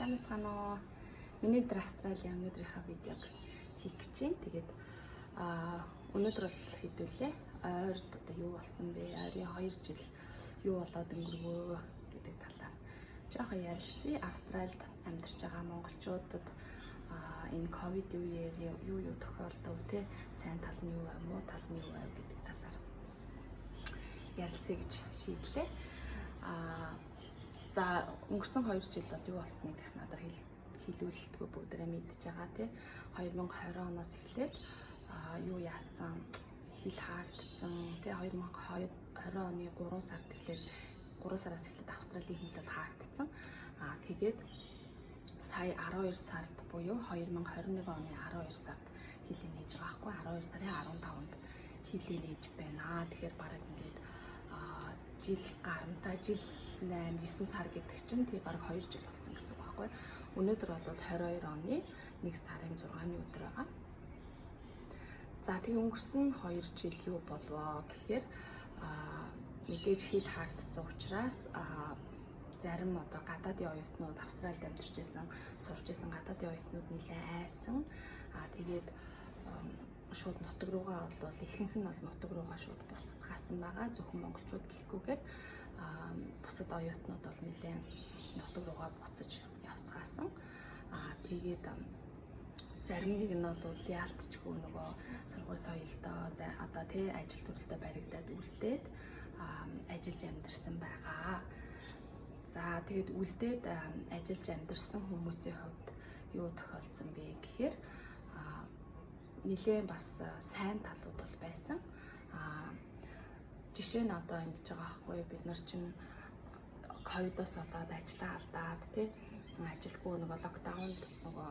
Сайн байцгаана уу? Миний өдөр Австралийн өнөөдрийнхөө видеог хийх гэж байна. Тэгээд өнөөдөр бол хэдүүлээ. Ойрд одоо юу болсон бэ? Ойрын 2 жил юу болоод өнгөрвөө гэдэг талаар жоохон ярилцъя. Австралид амьдарч байгаа монголчуудад энэ ковид үеэр юу юу тохиолдов те, сайн тал нь юу вэ, муу тал нь юу вэ гэдэг талаар ярилцъя гэж шийдлээ. За, өнгөрсөн 2 жил бол юу болсныг надад хэлүүлэлтгүй бүгдээрээ мэдж байгаа тий. 2020 оноос эхлээд юу яатсан, хил хаагдсан тий. 2020 оны 3 сард эхлээд, 3 сараас эхлээд Австралийн хил бол хаагдсан. Тэгээд сая 12 сард буюу 2021 оны 12 сард хилээ нээж байгаа байхгүй, 12 сарын 15-нд хилээ нээж байна. Тэгэхээр бараг ингээд жил гарантай, жил 8 9 сар гэдэг чинь тий бараг 2 жил болсон гэсэн үг байхгүй. Өнөөдөр бол 22 оны 1 сарын 6-ны өдөр байгаа. За, тэгээ өнгөрсөн 2 жил юу болвоо гэхээр мэдээж хил хаагдсан учраас зарим одоо гадаадын оюутнууд, Австралид амьдарч байсан, сурч байсан гадаадын оюутнууд нэлээд айсан. Тэгээд шууд нутаг руугаа бол ихэнх нь бол нутаг руугаа шууд буцацгаасан байгаа. Зөвхөн монголчууд гэхгүйгээр бусад оюутнууд бол нэлээд нутаг руугаа буцаж явцгаасан. Тэгээд зарим нэг нь бол яалтчгүй нөгөө сургууль соёлдоо одоо тий ажил төрөлдөө баригдаад үлдээд ажиллаж амьдарсан байгаа. За, тэгээд үлдээд ажиллаж амьдарсан хүмүүсийн хувьд юу тохиолдсон бэ гэхээр нэлээд бас сайн талууд бол байсан. Жишээ нь одоо ингэж байгаа байхгүй, бид нар чинь ковидоос болоод ажлаа алдаад тий, ажилгүй нөгөө lockdown д, нөгөө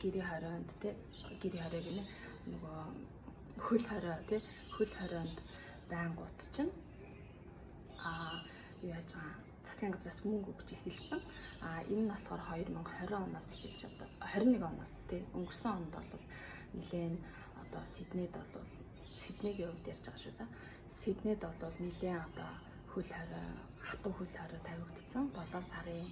гэрийн хорионд тий, гэрийн хорио гинэ, нөгөө хөл хорой тий, хөл хорионд байнгут чинь юу яаж байгаа, засгийн газраас мөнгө өгч эхэлсэн. Энэ нь болохоор 2020 оноос эхэлж, одоо 21 оноос тий, өнгөрсөн онд бол нэлээд одоо Сиднейд бол, Сиднейгийн хувьд ярьж байгаа шүү за. Сиднейд бол нэлээд одоо хөл хорой, хатуу хөл хорой тавигдсан. 7 сарын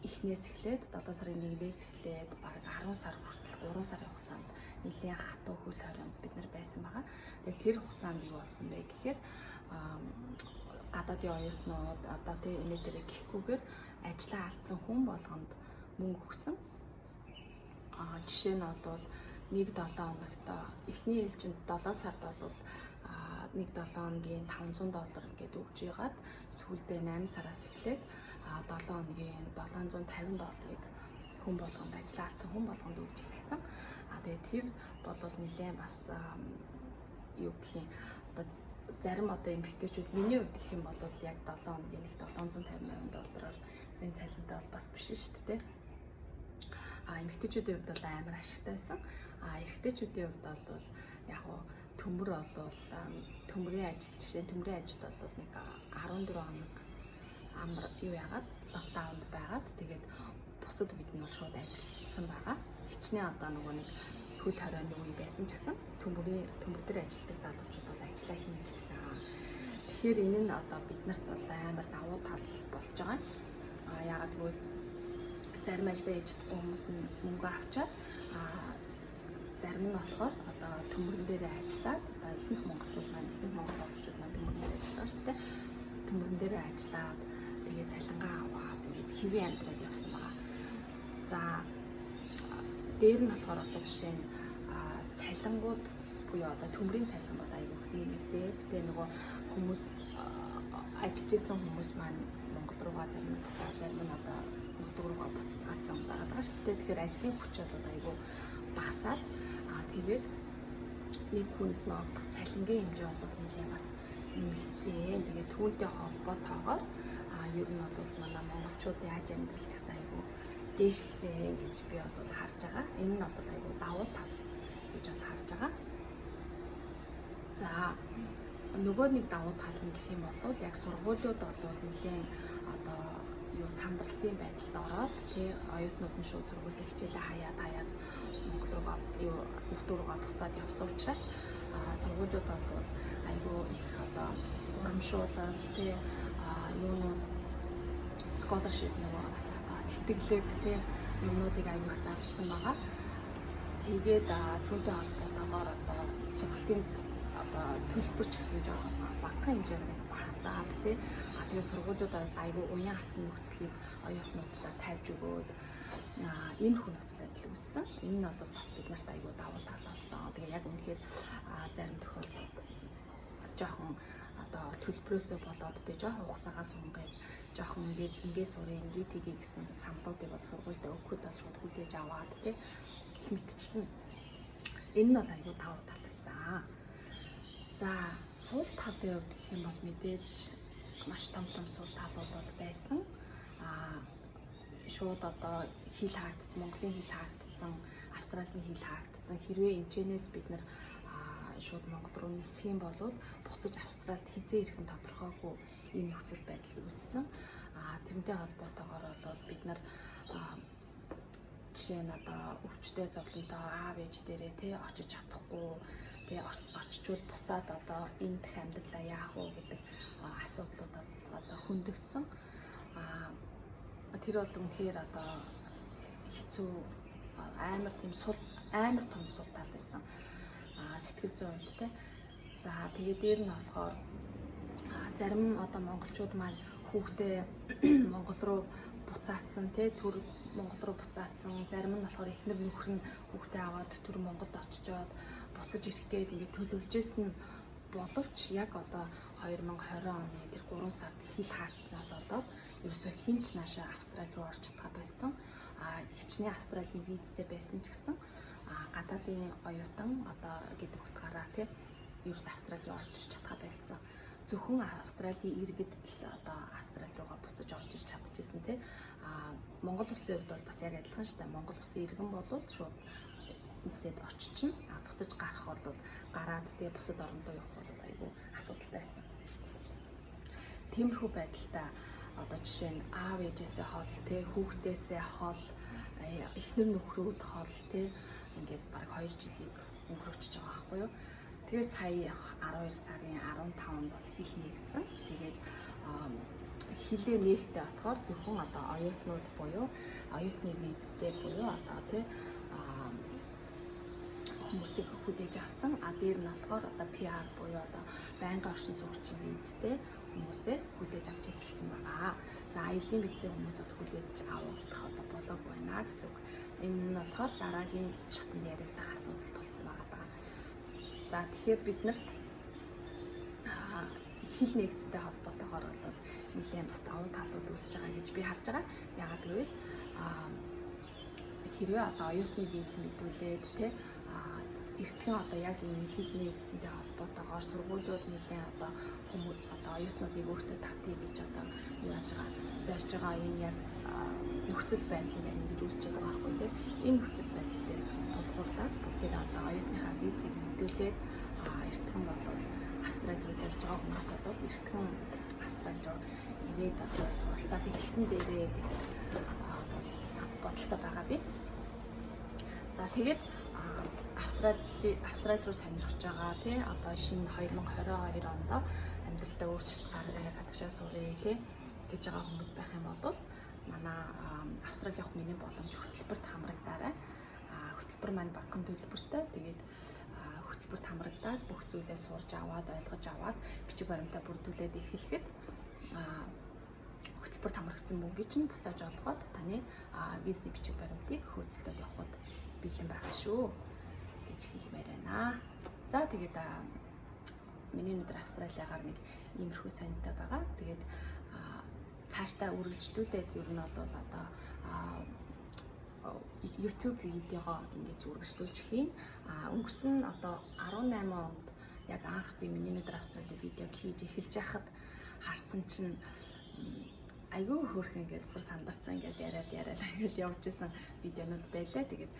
эхнээс эхлээд, 7 сарын 1-ээс эхлээд бараг 10 сар хүртэл, 3 сарын хугацаанд нэлээд хатуу хөл хорионд бид нар байсан байгаа. Тэгээд тэр хугацаанд юу болсон бэ гэхээр гадаадын оюутнууд одоо тий энэ дээр гэхгүйгээр ажлаа алдсан хүн болгонд мөнгө өгсөн. Жишээ нь бол нэг 7 хоногт, эхний ээлжинд 7 сард бол нэг 7 хоногийн 500 доллар ингээд өгж ягаад, сүүлдээ 8 сараас эхлээд 7 хоногийн 750 долларыг хүн болгонд, ажлаа алдсан хүн болгонд өгж эхэлсэн. Тэгээд тэр бол нэлээд бас юу гэх юм, одоо зарим одоо эмэгтэйчүүд, миний хувьд гэх юм бол яг 7 хоногийн нэг 750 доллараар тэрийн цалинтай бол бас биш шүү дээ. Эмэгтэйчүүдийн хувьд бол амар ашигтай байсан. Эрэгтэйчүүдийн хувьд бол яг уу төмөр бол төмрийн ажил, жишээ төмрийн ажил бол нэг 14 хоног амар юу яагаад lockdown д байгаад, тэгээд бусад үед нь бол шууд ажилласан байгаа. Хичнээн одоо нөгөө нэг хөл хорионы үе байсан ч гэсэн төмөр дээр ажилладаг залуучууд бол ажиллаа хийжсэн. Тэгэхээр энэ нь одоо бид нарт бол амар давуу тал болж байгаа. Яагаад гэвэл зарим ажлаа хийж чадахгүй хүмүүс нь мөнгө авчаад, зарим нь болохоор одоо төмөрөн дээрээ ажиллаад, одоо ихэнх монголчууд маань, ихэнх монгол залуучууд маань төмөрөн дээр ажиллаж байгаа шүү дээ. Төмөрөн дээрээ ажиллаад, тэгээд цалингаа аваад ингээд хэвийн амьдраад явсан байгаа. За, дээр нь болохоор одоо жишээ нь цалингууд буюу одоо төмрийн цалин бол айгүй их нэмэгдээд, тэгээ нөгөө хүмүүс, ажиллаж исэн хүмүүс маань Монгол руугаа зарим нь буцаа, зарим нь одоо нутаг руугаа буцацгаасан байгаа даа шүү дээ. Тэгэхээр ажлын хүч бол айгүй багасаад, тэгээд нэг хүнд ногдох цалингийн хэмжээ бол нэлээд бас нэмэгдсэн. Тэгээд түүнтэй холбоотойгоор ер нь бол манай монголчууд яаж амьдрал ч гэсэн айгүй дээшилсэн гэж би бол харж байгаа. Энэ нь бол айгүй давуу тал гэж бол харж байгаа. За, нөгөө нэг давуу тал нь гэх юм бол яг сургуулиуд бол нэлээд одоо юу сандралтын байдалд ороод тий, оюутнууд нь шууд сургуулийн хичээлээ хаяад хаяад Монгол руугаа, юу, нутаг руугаа буцаад явсан учраас сургуулиуд бол айгүй их одоо урамшуулал тий, юунууд, scholarship, нөгөө тэтгэлэг тий юмнуудыг аягүй их зарласан байгаа. Тэгээд түүнтэй холбоотойгоор одоо сургалтын одоо төлбөр ч гэсэн жоохон багахан хэмжээгээр багасаад тий. А тэгээд сургуулиуд бол аягүй уян хатан нөхцөлийг оюутнуудаа тавьж өгөөд иймэрхүү нөхцөл байдал үүссэн. Энэ нь бол бас бид нарт аягүй давуу тал болсон. Тэгээ яг үнэхээр зарим тохиолдолд жоохон одоо төлбөрөөсөө болоод тий жоохон хугацаагаа сунгаад жоохон ингээд ингээ сурыг ингээ тгий гэсэн саналуудыг бол сургуульд өгөхөд бол шууд хүлээж аваад тий гэх мэтчлэн энэ нь бол аягүй давуу тал байсан. За, сул талын хувьд гэх юм бол мэдээж маш том том сул талууд бол байсан. Шууд одоо хил хаагдсан, Монголын хил хаагдсан, Австралийн хил хаагдсан. Хэрвээ энэчнээс бид нар шууд Монгол руу нисэх юм бол буцаж Австралид хизээ ирэх нь тодорхойгүй ийм нөхцөл байдал үүссэн. Тэрнтэй холбоотойгоор бол бид нар жишээ нь одоо өвчтөе зовлонтой аав ээж дээрээ тий очиж чадахгүй, тий очичвол буцаад одоо энэ дэх амьдралаа яах вэ гэдэг асуудлууд бол одоо хөндөгдсөн. Тэр бол үнэхээр одоо хэцүү амар тийм сул амар том сул тал байсан. Сэтгэл зүйн хувьд те. За, тэгээд дээр нь болохоор зарим одоо монголчууд маань хүүхдээ Монгол руу буцаацсан те, төр Монгол руу буцаацсан. Зарим нь болохоор эхнэр нөхөр нь хүүхдээ аваад төр Монголд очичоод буцаж ирэх гээд ингээд төлөвлөжсэн боловч яг одоо 2020 оны тэр 3 сард хил хаагдсанаас болоод ерөөсөө хэн ч наашаа Австрали руу орж чадхаа больсон. Хичнээн Австралийн визтэй байсан ч гэсэн гадаадын оюутан одоо гэдэг утгаараа тий ерөөс Австрали руу орж ирч чадхаа больсон. Зөвхөн Австралийн иргэд л одоо Австрали руугаа буцаж орж ирч чадчихсан тий. Монгол улсын хувьд бол бас яг адилхан шүү дээ. Монгол улсын иргэн бол шууд нисээд очино. Буцаж гарах бол гараад тий бусад орн руу явах бол айгүй асуудалтай байсан. Тиймэрхүү байдалтай одоо жишээ нь аав ээжээсээ хол тий хүүхдээсээ хол, эхнэр нөхрүүд хол тий ингээд бараг 2 жилийг өнгөрөөчж байгаа байхгүй юу. Тэгээ сая 12 сарын 15-нд бол хил нээгдсэн. Тэгээд хилээ нээхтэй болохоор зөвхөн одоо оюутнууд буюу оюутны визтэй буюу одоо тий хүмүүсийг хүлээж авсан. А дээр нь болохоор одоо PR буюу одоо байнгын оршин суугчийн визтэй хүмүүсээ хүлээж авч эхэлсэн байгаа. За, аяллаа визтэй хүмүүс бол хүлээж авах одоо болоогүй байна гэсэн үг. Энэ нь болохоор дараагийн шатанд яригдах асуудал болсон байгаа даа. За, тэгэхээр бид нарт хил нээгдсэнтэй холбоотойгоор бол нэлээд бас давуу талууд үүсэж байгаа гэж би харж байгаа. Яагаад гэвэл хэрвээ одоо оюутны виз мэдүүлээд те эртхэн одоо яг энэ хил нээгдсэнтэй холбоотойгоор сургуулиуд нэлээд одоо хүмүүс одоо оюутнуудыг өөртөө татъя гэж одоо юу яаж байгаа зорж байгаа энэ яг нөхцөл байдал нь яг ингэж үүсэж байгаа байхгүй тий. Энэ нөхцөл байдал дээр тулгуурлаад бүгдээр одоо оюутныхаа визийг мэдүүлээд эртхэн бол Австрали руу зорж байгаа хүмүүс бол эртхэн Австрали руу ирээд одоо суралцаад эхэлсэн дээрээ гэдэг бол бодолтой байгаа би. За, тэгээд Австрали руу сонирхож байгаа тий одоо шинэ 2022 онд амьдралдаа өөрчлөлт гаргая, гадагшаа суръя тий гэж байгаа хүмүүс байх юм бол манай Австрали явах миний боломж хөтөлбөрт хамрагдаарай. Хөтөлбөр маань багахан төлбөртэй. Тэгээд хөтөлбөрт хамрагдаад бүх зүйлээ сурж аваад, ойлгож аваад, бичиг баримтаа бүрдүүлээд эхлэхэд хөтөлбөрт хамрагдсан мөнгийг чинь буцааж олгоод таны визний бичиг баримтыг хөөцөлдөд явахад бэлэн байгаа шүү гэж хэлмээр байна. За, тэгээд миний өнөөдөр Австралиагаар нэг иймэрхүү сонинтой байгаа. Тэгээд цаашдаа үргэлжлүүлээд ер нь бол одоо YouTube видеого ингэж үргэлжлүүлж хийн. Өнгөрсөн одоо 18 онд яг анх би миний өнөөдөр Австрали видеог хийж эхэлж байхад харсан чинь айгүй хөөрхөн ингээл бүр сандарсан ингээл яриад яриад ингээл явж исэн видеонууд байлаа. Тэгээд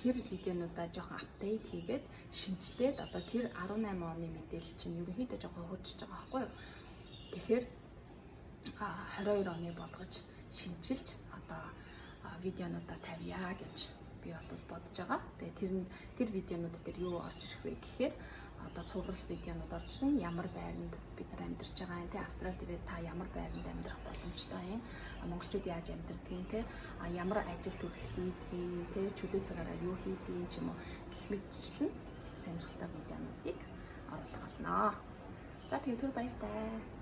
тэр видеонуудаа жоохон update хийгээд шинэчлээд одоо тэр 18 оны мэдээлэл чинь ерөнхийдөө жоохон хөгжиж байгаа байхгүй юу. Тэгэхээр 22 оны болгож шинэчилж одоо видеонуудаа тавья гэж би бол бодож байгаа. Тэгээ тэр нь тэр видеонууд дээр юу орж ирэх вэ гэхээр одоо цуврал видеонууд орж ирнэ. Ямар байранд бид нар амьдарч байгаа юм, те, Австралид ирээд та ямар байранд амьдрах боломжтой юм. Монголчууд яаж амьдардгийг, те, ямар ажил төрөл хийдгийг, те, чөлөө цагаараа юу хийдгийг ч юм уу гэх мэтчлэн сонирхолтой видеонуудыг оруулах болно. За, тэгээ түр баяртай.